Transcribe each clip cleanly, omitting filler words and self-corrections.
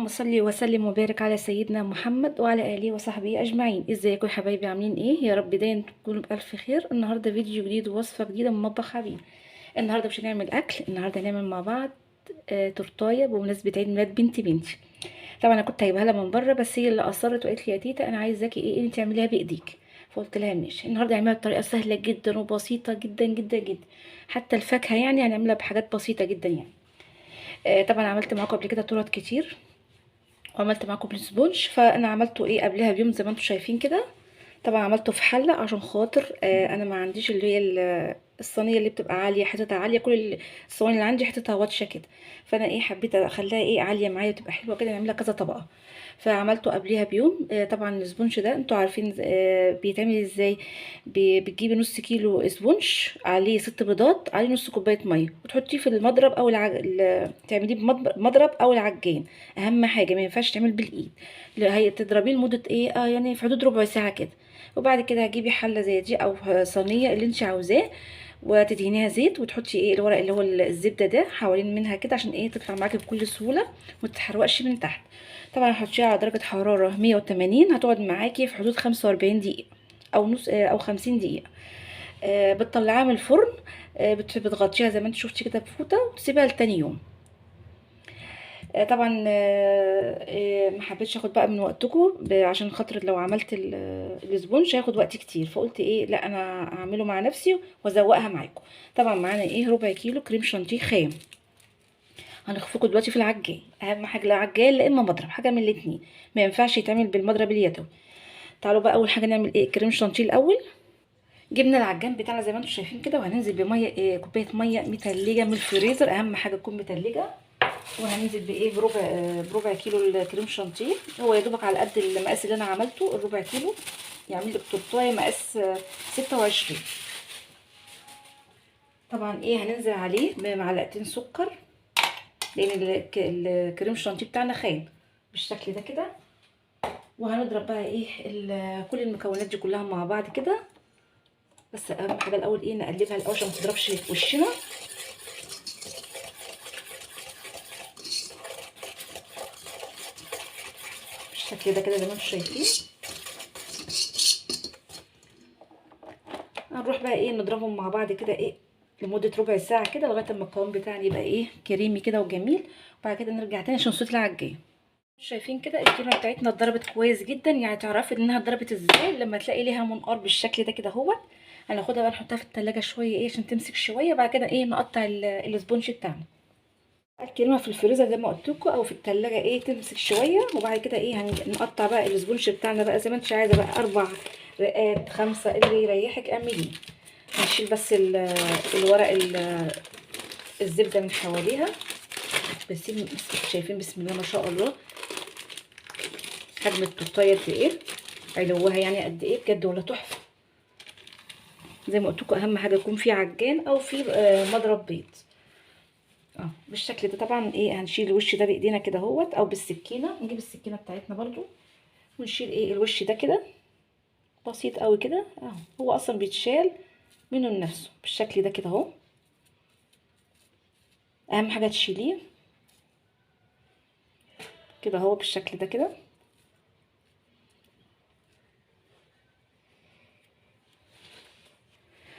اللهم صل وسلم وبارك على سيدنا محمد وعلى اله وصحبه اجمعين. ازيكم يا حبايبي؟ عاملين ايه؟ يا رب دايما تكونوا بالف خير. النهارده فيديو جديد ووصفه جديدة من مطبخ حبيب. النهارده مش هنعمل اكل، النهارده هنعمل مع بعض تورتايه بمناسبة عيد ميلاد بنتي. طبعا انا كنت هجيبها لها من بره، بس هي اللي اصرت وقالت لي يا تيتا انا عايزاكي ايه انت تعمليها بايديك، فقلت لها ماشي. النهارده هنعملها بطريقة سهلة جدا وبسيطة جدا جدا جدا، حتى الفاكهة يعني هنعملها بحاجات بسيطة جدا يعني. طبعا عملت معاكم قبل كده تورت كتير، وعملت معاكم ال sponge، فانا عملته ايه قبلها بيوم زي ما انتم شايفين كده. طبعا عملته في حله عشان خاطر انا ما عنديش اللي هي الصينية اللي بتبقى عالية، حتتها عالية، كل الصواني اللي عندي حتتها واطية كده، فانا ايه حبيت اخليها ايه عالية معايا وتبقى حلوة كده، نعملها كذا طبقه. فعملته قبلها بيوم. طبعا ال sponge ده انتوا عارفين بيتعمل ازاي. بتجيبي نص كيلو sponge عليه 6 بيضات، عليه نص كوباية مية، وتحطيه في المضرب او تعمليه بمضرب او العجان. اهم حاجة ما ينفعش تعمل بالايد، لا، هي تضربيه لمدة ايه يعني في حدود ربع ساعة كده. وبعد كده هتجيبي حله زي دي او صينية اللي انت عاوزاه، وتدهنيها زيت، وتحطي ايه الورق اللي هو الزبدة ده حوالين منها كده عشان ايه تطلع معاكي بكل سهولة وما تتحرقش من تحت. طبعا هتحطيها على درجه حرارة 180، هتقعد معاكي في حدود 45 دقيقة او نص، او 50 دقيقة. بتطلعيها من الفرن، بتغطيها زي ما انت شفتي كده بفوطه، وتسيبها لتاني يوم. طبعا ما حبيتش اخد بقى من وقتكم عشان خاطر لو عملت ال sponge هياخد وقت كتير، فقلت ايه لا انا اعمله مع نفسي وازوقها معاكم. طبعا معانا ايه ربع كيلو كريم شانتيه خام، هنخفقه دلوقتي في العجان. اهم حاجة لا عجان لا اما مضرب، حاجة من الاتنين، ما ينفعش يتعمل بالمضرب اليدوي. تعالوا بقى اول حاجة نعمل ايه كريم شانتيه الاول. جبنا العجان بتاعنا زي ما انتم شايفين كده، وهننزل بميه إيه كوباية مية متلجه من الفريزر، اهم حاجة تكون متلجه. وهننزل بايه بربع كيلو الكريم شانتيه، هو يا دوبك على قد المقاس اللي انا عملته الربع كيلو، يعمل لك تورتايه مقاس 26. طبعا ايه هننزل عليه بمعلقتين سكر، لان الكريم شانتيه بتاعنا خام بالشكل ده كده. وهنضرب بقى ايه كل المكونات دي كلها مع بعض كده. بس اهم حاجة الاول ايه نقلبها الاول عشان ما تضربش في وشنا. بالشكل ده كده زي ما انتم شايفين. هنروح بقى ايه نضربهم مع بعض كده ايه لمدة ربع ساعة كده، لغاية اما القوام بتاعنا يبقى ايه كريمي كده وجميل. وبعد كده نرجع تاني عشان صوت العجان. شايفين كده الكريمة بتاعتنا اتضربت كويس جدا، يعني تعرفي انها اتضربت ازاي لما تلاقي ليها منقار بالشكل ده كده اهوت. هناخدها بقى نحطها في التلاجة شوية ايه عشان تمسك شوية، بعد كده ايه نقطع ال sponge بتاعنا. الكريمة في الفريزر زي ما قلت لكم او في التلاجة ايه تمسك شوية، وبعد كده ايه هنقطع بقى ال sponge بتاعنا بقى زي ما انت عايزه بقى، 4 رقات 5 اللي يريحك اعمليه. هنشيل بس الورق الزبدة من حواليها. بس شايفين بسم الله ما شاء الله حجم التورتايه قد ايه، علوها يعني قد ايه، بجد ولا تحفة. زي ما قلت لكم اهم حاجة يكون في عجان او في مضرب بيض بالشكل ده. طبعا ايه هنشيل الوش ده بايدينا كده اهوت او بالسكينة، نجيب السكينة بتاعتنا برضو ونشيل ايه الوش ده كده، بسيط قوي كده اهو، هو اصلا بيتشال منه لنفسه بالشكل ده كده اهو. اهم حاجة تشيليه كده اهو بالشكل ده كده.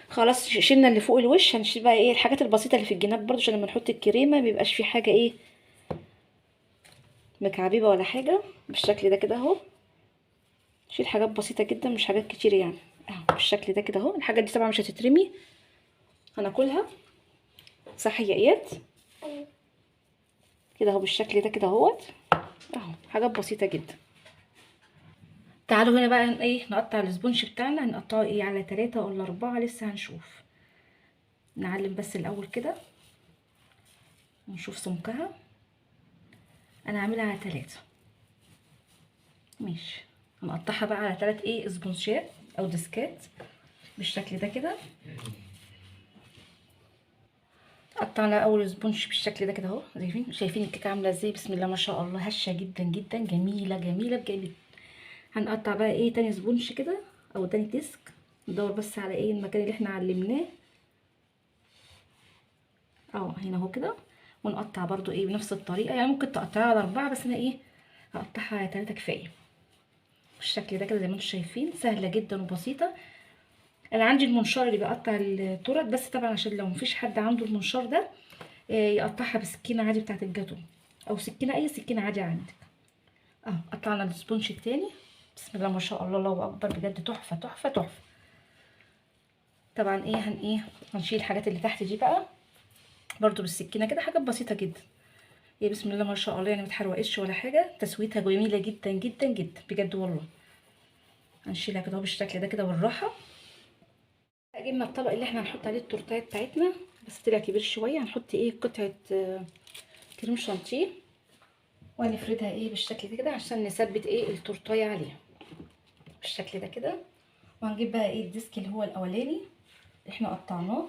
خلاص شلنا اللي فوق الوش، هنشيل بقى ايه الحاجات البسيطة اللي في الجناب برضو عشان لما نحط الكريمة ميبقاش في حاجة ايه مكعبيبه ولا حاجة بالشكل ده كده اهو. شيل حاجات بسيطة جدا مش حاجات كتير يعني اهو بالشكل ده كده اهو. الحاجات دي طبعا مش هتترمي، هناكلها صح يا اياد؟ كده اهو بالشكل ده كده اهوت اهو، حاجات بسيطة جدا. تعالوا هنا بقى ايه نقطع ال sponge بتاعنا، هنقطعه ايه على 3 ولا 4 لسه هنشوف. نعلم بس الاول كده ونشوف سمكها. انا هعملها على 3 ماشي. هنقطعها بقى على 3 ايه سبونجات او ديسكات بالشكل ده كده. قطعنا اول sponge بالشكل ده كده اهو، شايفين الكيكه عامله ازاي بسم الله ما شاء الله، هشه جدا جدا، جميلة جميلة بجد. هنقطع بقى ايه تاني sponge كده او تاني disc، ندور بس على ايه المكان اللي احنا علمناه اهو هنا اهو كده، ونقطع برضو ايه بنفس الطريقة. يعني ممكن تقطعها على 4 بس انا ايه هقطعها على 3 كفاية بالشكل ده كده زي ما انتم شايفين. سهلة جدا وبسيطة. انا عندي المنشار اللي بيقطع التورت، بس طبعا عشان لو مفيش حد عنده المنشار ده يقطعها بسكينة عادي بتاعه الجاتو، او سكينة، اي سكينة عادي عندك. اهو قطعنا ال sponge التاني. بسم الله ما شاء الله، الله اكبر، بجد تحفة تحفة تحفة. طبعا ايه هن ايه هنشيل الحاجات اللي تحت دي بقى برضو بالسكينة كده، حاجات بسيطة جدا. ايه بسم الله ما شاء الله، يعني ما اتحرقتش ولا حاجة، تسويتها جميلة جدا جدا جدا بجد والله. هنشيلها كده بالشكل ده كده بالراحة. جبنا الطبق اللي احنا هنحط عليه التورتايه بتاعتنا، بس طلع كبير شوية. هنحط ايه قطعه كريم شانتيه، وهنفردها ايه بالشكل ده كده عشان نثبت ايه التورتايه عليها بالشكل ده كده. وهنجيب بقى ايه ال disc اللي هو الاولاني اللي احنا قطعناه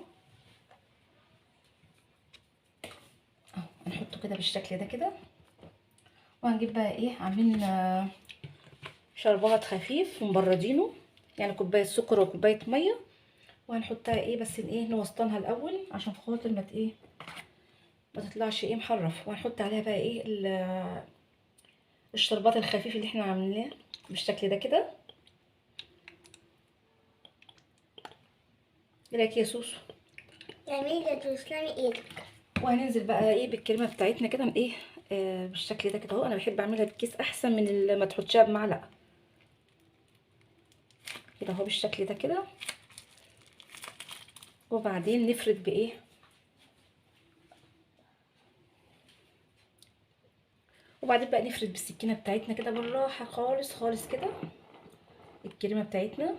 اهو، هنحطه كده بالشكل ده كده. وهنجيب بقى ايه عاملين شربات خفيف ومبردينه، يعني كوباية سكر وكوبايه مية، وهنحطها ايه بس ايه نوسطنها الاول عشان خاطر ما ايه ما تطلعش ايه محرف. وهنحط عليها بقى ايه الشربات الخفيف اللي احنا عاملينه بالشكل ده كده. ايه رايك يا سوسو؟ جميلة، تسلمي ايدك. وهننزل بقى ايه بالكريمه بتاعتنا كده ايه بالشكل ده كده اهو. انا بحب اعملها بالكيس احسن من ما تحطيها بمعلقه كده اهو بالشكل ده كده. وبعدين نفرد بايه وبعدين بقى نفرد بالسكينة بتاعتنا كده بالراحة خالص خالص كده الكريمة بتاعتنا.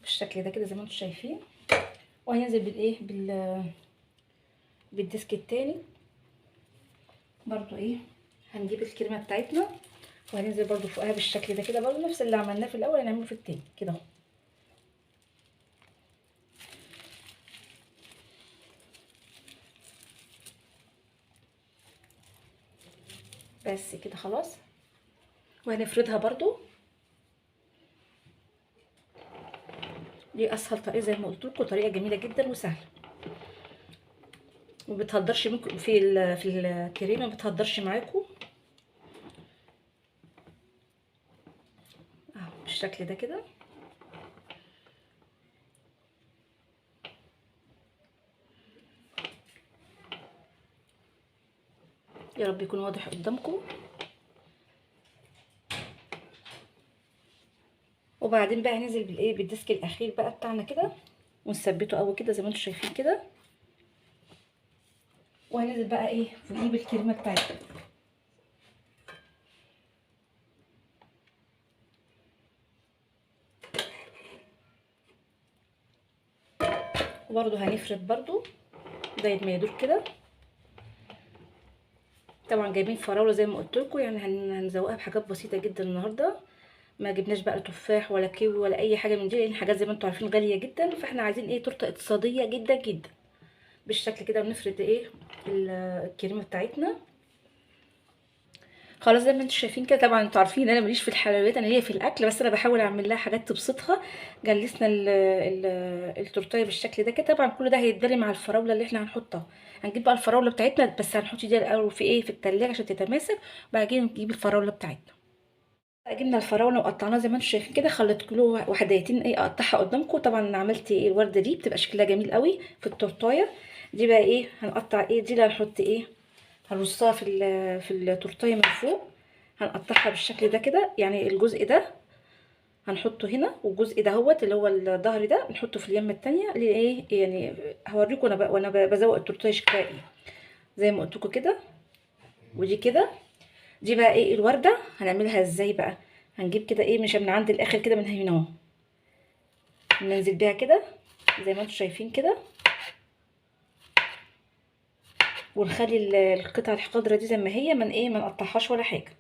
بالشكل ده كده زي ما انتم شايفين. وهننزل بالايه بالديسك التاني برضو ايه هنجيب الكريمة بتاعتنا وهننزل برضو فوقها بالشكل ده كده، برضو نفس اللي عملناه في الاول هنعمله في التاني كده اهو. بس كده خلاص. وهنفردها برضو. دي اسهل طريقه زي ما قلت لكم، طريقه جميلة جدا وسهلة، وما بتهدرش منكم في الكريمة، ما بتهدرش معاكم اهو بالشكل ده كده. يا رب يكون واضح قدامكم. وبعدين بقى هننزل بالايه بالديسك الاخير بقى بتاعنا كده، ونثبته قوي كده زي ما انتم شايفين كده. وهننزل بقى ايه فوقيه بالكريمه بتاعتنا. وبرده هنفرد برده زي ما يدور كده. طبعا جايبين فراوله زي ما قلت لكم، يعني هنزوقها بحاجات بسيطة جدا النهارده. ما جبناش بقى تفاح ولا كيوي ولا اي حاجة من دي، لان الحاجات زي ما انتم عارفين غالية جدا، فاحنا عايزين ايه تورته اقتصادية جدا جدا بالشكل كده. ونفرد ايه الكريمة بتاعتنا. خلاص زي ما انتم شايفين كده. طبعا انتوا عارفين انا ماليش في الحلويات، انا ليا في الاكل، بس انا بحاول اعمل لها حاجات تبسطها. جلسنا التورتيه بالشكل ده كده. طبعا كل ده هيتدري مع الفراوله اللي احنا هنحطها. هنجيب بقى الفراوله بتاعتنا، بس هنحط دي الاول في ايه في التلاجة عشان تتماسك، وبعد كده نجيب الفراوله بتاعتنا. جبنا الفراوله وقطعناها زي ما انتم شايفين كده، خليت كل وحدتين ايه اقطعها قدامكم. طبعا عملت ايه الورده دي بتبقى شكلها جميل قوي في التورتايه دي. بقى ايه هنقطع ايه دي اللي هنحط ايه هنرصها في التورتايه من فوق. هنقطعها بالشكل ده كده، يعني الجزء ده هنحطه هنا، والجزء ده هوت اللي هو الظهر ده نحطه في اليمه الثانية. ليه يعني هوريكم انا بقى وانا بزوق التورتايه شكلها ايه زي ما قلت لكم كده. ودي كده دي بقى ايه الورده هنعملها ازاي بقى. هنجيب كده ايه مش من عند الاخر كده، من هنا اهو ننزل بيها كده زي ما انتم شايفين كده، ونخلي القطعة الخضراء دي زي ما هي، من ايه ما نقطعهاش ولا حاجة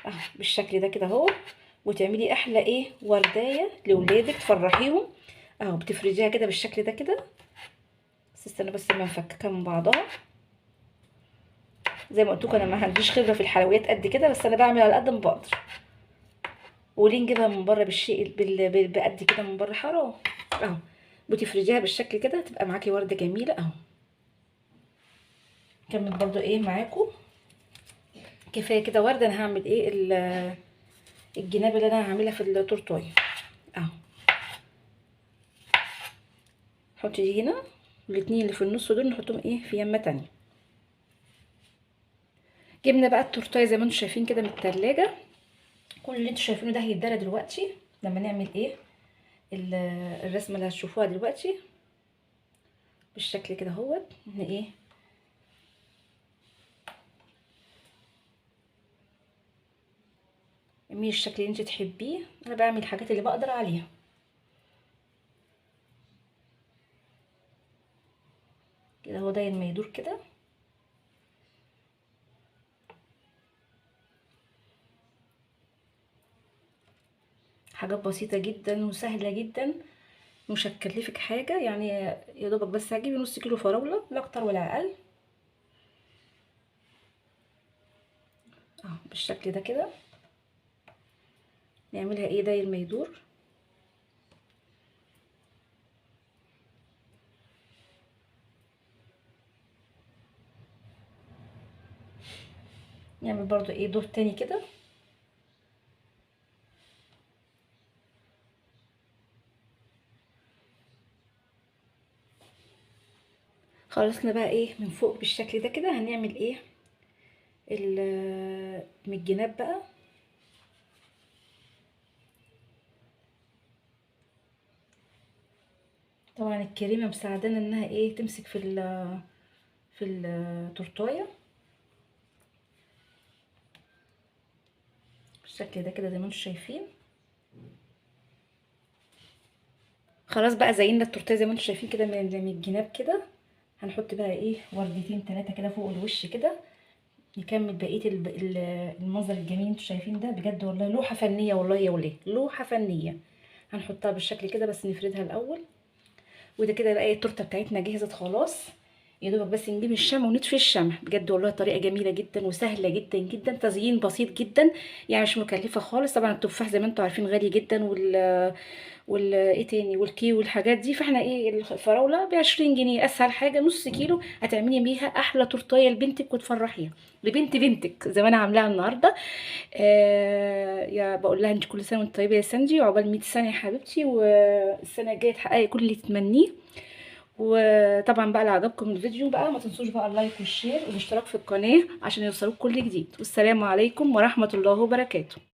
اهو بالشكل ده كده اهو. وتعملي احلى ايه وردايه لاولادك تفرحيهم اهو. بتفرديها كده بالشكل ده كده، بس استنى بس ما نفككها من بعضها. زي ما قلت لكم انا ما عنديش خبره في الحلويات قد كده، بس انا بعمل على قد ما بقدر. وليه نجيبها من بره بالشيء بقد كده من بره حرام اهو وتفرديها بالشكل كده، تبقى معاكي ورده جميلة اهو. نكمل برضو ايه معاكم، كفاية كده ورده. انا هعمل ايه الجناب اللي انا هعملها في التورتايه اهو. نحط دي هنا، والاتنين اللي في النص دول نحطهم ايه في يمه تانية. جبنا بقى التورتايه زي ما انتم شايفين كده من التلاجة. كل اللي انتم شايفينه ده هيتدرى دلوقتي لما نعمل ايه الرسمة اللي هتشوفوها دلوقتي بالشكل كده اهوت. ان ايه اعملي الشكل اللي انت تحبيه، انا بعمل الحاجات اللي بقدر عليها. كده هو داير ما يدور كده. حاجات بسيطة جدا وسهلة جدا، مش هتكلفك حاجة، يعني يا دوبك بس هتجيبي نص كيلو فراوله لا اكتر ولا اقل اهو بالشكل ده كده. نعملها ايه داير ما يدور. نعمل برضو ايه دور تاني كده. خلصنا بقى ايه من فوق بالشكل ده كده. هنعمل ايه من الجناب بقى. طبعا الكريمة مساعدانا انها ايه تمسك في التورتايه بالشكل ده كده زي ما انتم شايفين. خلاص بقى زينا التورتايه زي ما انتم شايفين كده من الجناب كده. هنحط بقى ايه وردتين ثلاثة كده فوق الوش كده، نكمل بقية المنظر الجميل انتوا شايفين ده. بجد والله لوحة فنية، والله يا وليه لوحة فنية. هنحطها بالشكل كده بس نفردها الاول. وده كده بقى التورتة بتاعتنا جهزت خلاص. يا دوبك بس نجيب الشمع ونطفي الشمع. بجد والله طريقه جميلة جدا وسهلة جدا جدا، تزيين بسيط جدا يعني مش مكلفة خالص. طبعا التفاح زي ما انتوا عارفين غالي جدا، وال ايه تاني والكيو والحاجات دي، فاحنا ايه الفراوله ب20 جنيه اسهل حاجة، نص كيلو هتعملي بيها احلى تورتايه لبنتك وتفرحيها لبنت بنتك زي ما انا عاملاها النهارده. يا بقول لها انت كل سنة وانت طيبة يا ساندي، وعقبال 100 سنة يا حبيبتي، والسنة الجاية تحققي كل اللي تتمنيه. وطبعا بقى لو عجبكم الفيديو بقى ما تنسوش بقى ال like وال share والاشتراك في القناة عشان يوصلوك كل جديد. والسلام عليكم ورحمة الله وبركاته.